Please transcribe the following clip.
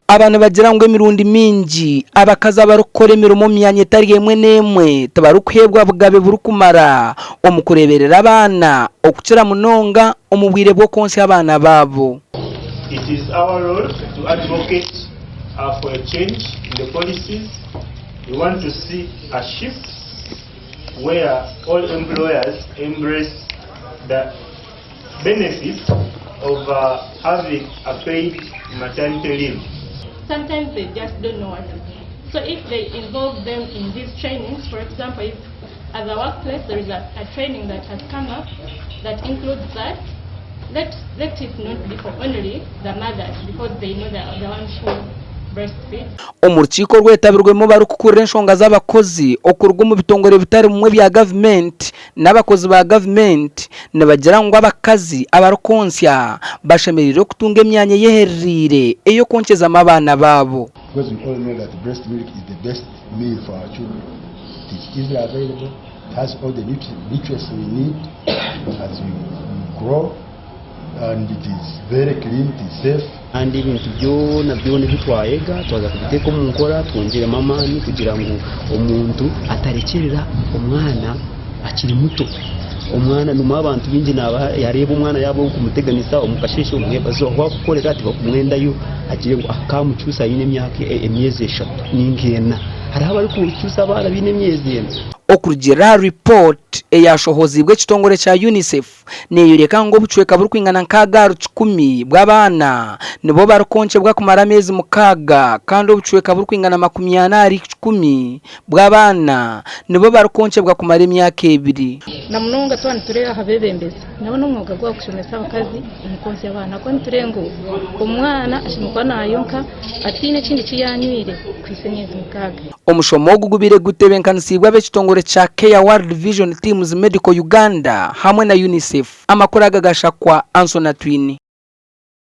Aba nibagira ngu emirundi mingi abakazi abarikukora emirimo omu myanya etari emwe n'emwe tibarikuheebwa bugabe burikumara omu kureeberera abaana okukira munonga omu bwire bw'okwontsya abaana baabo. It is our role to advocate for a change in the policies. We want to see a shift where all employers embrace the benefit of having a paid maternity leave. Sometimes they just don't know what to do. So if they involve them in these trainings, for example, if at the workplace there is a, a training that has come up that includes that, let, let it not be for only the mothers because they know the, the ones who breastfeed. Omu rukiiko orwetabirwemu barikukurira enshonga z'abakozi okuruga omu bitongore bitari bimwe bya gavumenti n'abakozi ba gavumenti nibagira ngu abakazi abarikwontsya bashemereire kutunga emyanya eyeherereire ey'okwonkyezamu abaana baabo. Because we all know that breast milk is the best meal for our children. It is easily available, it has all the nutrients we need as we grow and it is very clean, it is safe. Kandi ebintu byona byona ebi twayega twaza kubiteeka omu nkora twongyeremu amaani kugira ngu omuntu atarekyerera omwana akiri muto. Omwana nimwo abantu baingi naaba yareeba omwana yaaba orikumuteganisa omu kasheeshe omwebazo ahu arikukorera tibakumwendayo agire ngu akamukyusa aine emyaka emyezi eshatu ninga ena. Hariho abarikukyusa abaana baine emyezi ena. Okurugiirira aha ripooti eyashohoziibwe ekitongore kya UNICEF, neeyoreka ngu obucweka burikwingana nkaaga ahari kikumi bw'abaana nibo barikwonkyebwa kumara ameezi mukaaga kandi obucweka burikwingana 40 ahari kikumi bw'abaana nibo barikwonkyebwa kumara emyaka ebiri. Na munonga twaba nitureeba aha beebembezi, nabo n'omwoga gwabo kushomesa abakazi omu kwontsya abaana ahakuba nitureeba ngu omwana ashemereire kuba naayonka ataine ekindi ki yaanywire kuhitsya emyezi mukaaga. Omushomo ogu gubaire gutebenkanisiibwe ab'ekitongore kya Care World Vision Teams Medical Uganda hamwe na UNICEF. Amakuru aga gashakwa Anson Atwine.